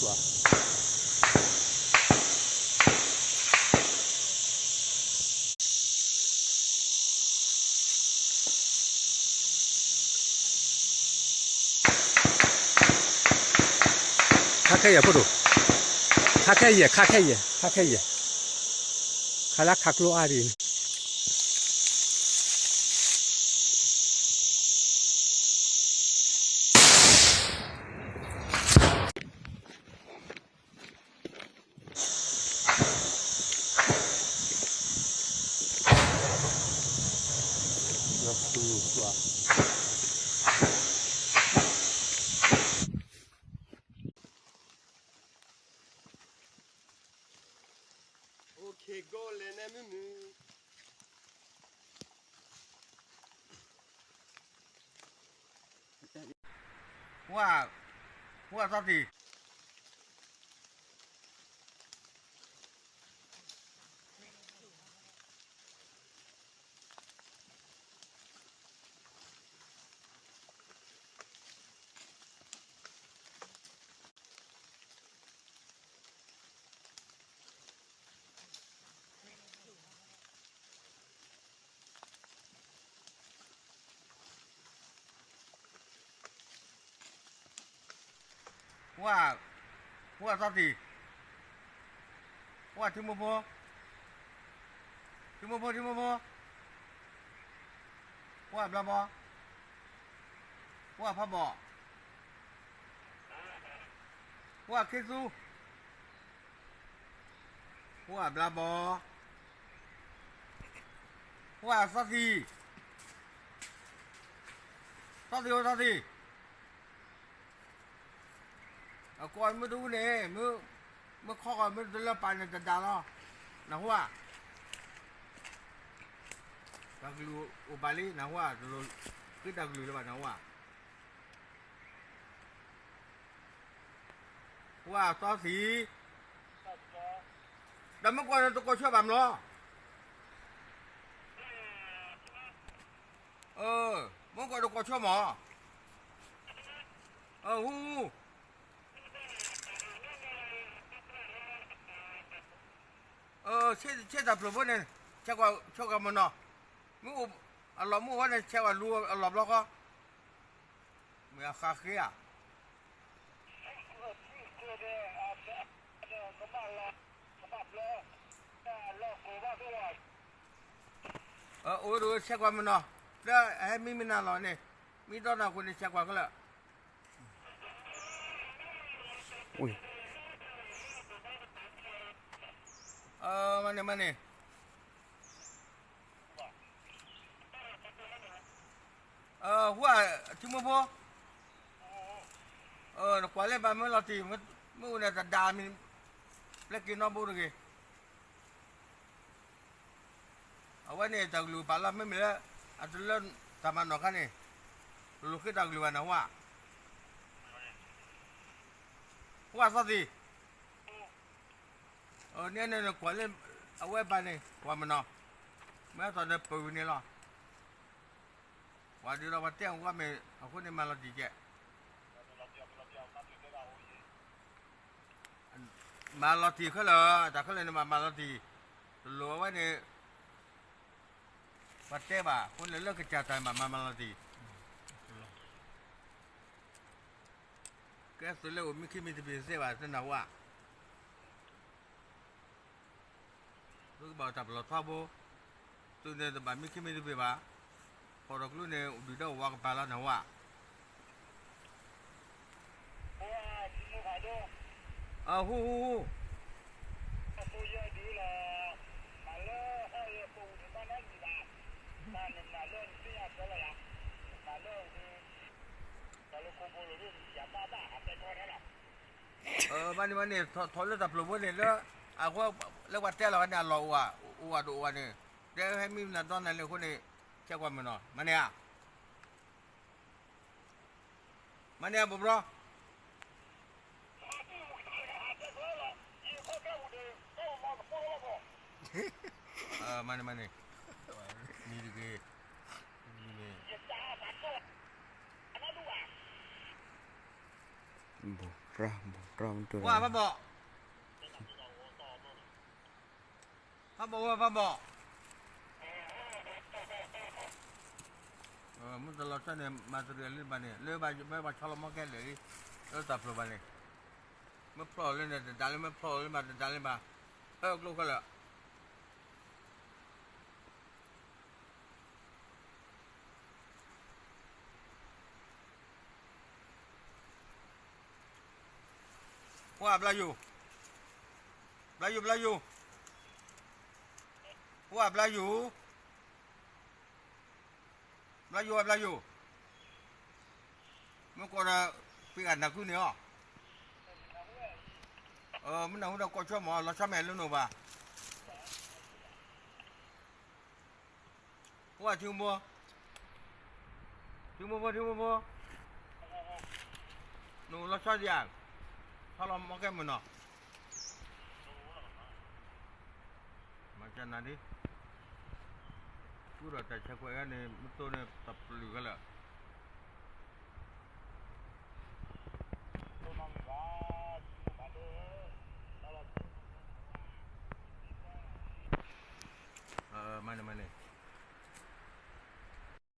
ခါခဲယဲၢ်ဖိဒိၣ်, ခါခဲယဲၢ်, ခါခဲယဲၢ်, ခါခဲယဲၢ်, ခါလၢခါကျိအါဒံး ဝဲ, ဝဲသီသံး. ဝဲ, ဝဲသီသံး, ဝဲထံမိၢ်ဖိ, ထံမိၢ်ဖိ ထံမိၢ်ဖိ, ဝဲဘျါဘီ, ဝဲဖးဘီၣ်, ဝဲခ့သူ, ဝဲဘျါဘီ, ဝဲသီသံး, သီသံး ဝဲသီသံး. အကိးမ့ၢ်တအူန့ၣ်, မ့ၢ်ခီဃီၤမ့ၢ်တလၢပာ်န့ၣ်တဒါလီၤ, နၢ်ဟူဧါ. တၢ်ကလုာ်အိၣ်ပာ်လံ နၢ်ဟူဧါ, တလိၣ်ဃ့တၢ်ကလုာ်လၢၤဘၣ် နၢ်ဟူဧါ. ဝဲသီသံး, ဒီးမ့ၢ်ကွၢ်န့ၣ်တကိးဆၢဘၣ်မလီၤ. မ့ၢ်ကွၢ်တကိးဆၢမး, ဟူ ဆဲးတၢ်ဖျိးဖိန့ၣ်, ဆဲးကွၢ်မနီၤ, မ့ၢ်အိၣ်အလီၢ်မ့ၢ်အိၣ်ဝဲန့ၣ် ဆဲးကွၢ်လူၤအလီၢ်ဘျီဃီ, မ့ၢ်အဃးဃ့ဧါ. အိၣ်ဒီးဆဲးကွၢ်မနီၤ, လၢအဟဲမံမနုၤလီၤန့ၣ်, မံဒီးနၤအဃိန့ၣ် ဆဲးကွၢ်ခဲလၢာ်. မၤန့ၣ် မၤန့ၣ်, ဟူဧါ ထံမိၢ်ဖိ, နကွၢ်လၢဘၣ်မ့ၢ်လီၤတံၢ်, မ့ၢ်အိၣ်န့ၣ်တဒါမံၤ, ပျဲက့ၤနီၣ်ဘိတဂ့ၤ. အဝဲန့ၣ်တၢ်ကလုာ်ပာ်လီၤ မ့မ့ၢ်လၢ အတလၢတၢ်မၤနီၣ်ခါန့ၣ်, တလိၣ်ဃ့တၢ်ကလုာ်ဘၣ် နၢ်ဟူဧါ. ဟူဧါသီသံး, န့ၣ်န့ၣ်နကွၢ်လၢ အဝဲဘၣ်န့ၣ် ကွၢ်မနီၤ, မ့ၢ်အသီၣ်န့ၣ်ပၢၢ်ဝံၤန့ၣ်လီၤ. ပှၤဒုးဒီးပှၤတဲအီၤကွၢ်မ့ၢ် အဃိန့ၣ်မၤလီၤတံၢ်ကဲး, မၤလီၤတံၢ်ခဲလၢာ်, တၢ်ခဲလၢာ်န့ၣ်မၤ မၤလီၤတံၢ်, တလိၣ်အဝဲန့ၣ် ပှၤတဲဘၣ် အဃိန့ၣ်လၢကစၢ်တၢ်မၤ မၤ မၤလီၤတံၢ်, ကဲသုးလၢအိၣ်မံခံမံသပ့ၤသ့ဘၣ် တနၢ်ဟူဧါ. သုကဘၣ်တၢ်ပလီၢ်ထီဘိ, သုးန့ၣ်တဘၣ်မံခံမံသပ့ၤဘၣ်, ဖီၣ်ဒီးကျိန့ၣ် အိၣ်ဒုၣ်ဒီးဝါကပၤလီၤ နၢ်ဟူဧါ. ဟူ ဟူ ဟူ, မၤန့ၢ် မၤန့ၢ် ထီၣ်လၢတၢ်ဖျိးဖိန့ၣ်လၢ အဃိ လၢပှၤတဲလီၤဝဲန့ၣ် အလီၢ်အိၣ်ဧါ, အိၣ်ဧါတအိၣ်ဧါန့ၣ်, တဲဟဲမံမနုၤဒီနၤလၢအဃိန့ၣ်, ဆဲးကွၢ်မနီၤ မၤန့ၢ်ဧါ. မၤန့ၢ်ဧါ ဘိးဘျီ. မၤန့ၢ် မၤန့ၢ်, မံတဂ့ၤ, မံန့ၣ်, ဘိး တြီမူတြီမူတြီ, ဖးဘီၣ်, ဖးဘီၣ်ဝဲဖးဘီၣ်, မုၢ်တလီၤဆီန့ၣ် မၤတရံးလံဘၣ်န့ၣ် လၢဘၣ်ဆီလီၤမီၢ်ကဲလဲၣ်လံ, လၢတၢ်ဖျိဘၣ်န့ၣ်, မ့ၢ်ဖျိလၢန့ၣ် တဒါလၢ မ့ၢ်ဖျိလၢဘၣ်တဒါလၢဘၣ်, ဟဲကျိခဲလၢာ် ပှၤဘျါယိၤ, ဘျါယိၤ ဘျါယိၤ, ပှၤဘျါယိၤ, ဘျါယိၤ ဘျါယိၤ, မ့ၢ်ကိးဒီး ပှၤဂၤနၢ်ကုန့ၣ်အီၤ, မ့ၢ်နၢ်ဟူဒီးကိးဆိမး လီၤဆီမဲာ်လၢနအိၣ်ဘၣ်. ပှၤထံမိၢ်ဖိ, ထံမိၢ်ဖိ ထံမိၢ်ဖိ, နအိၣ်လီၤဆီဒံးဧါ, ဆီလီၤမီၢ်ကဲမုၢ်နီၤ, မၤကနၤဒ်, ကူဒီးတၢ်ဆဲးကွဲးဂၤန့ၣ် မ့ၢ်တိၢ်န့ၣ်တပျုာ်ဂၤလၢာ်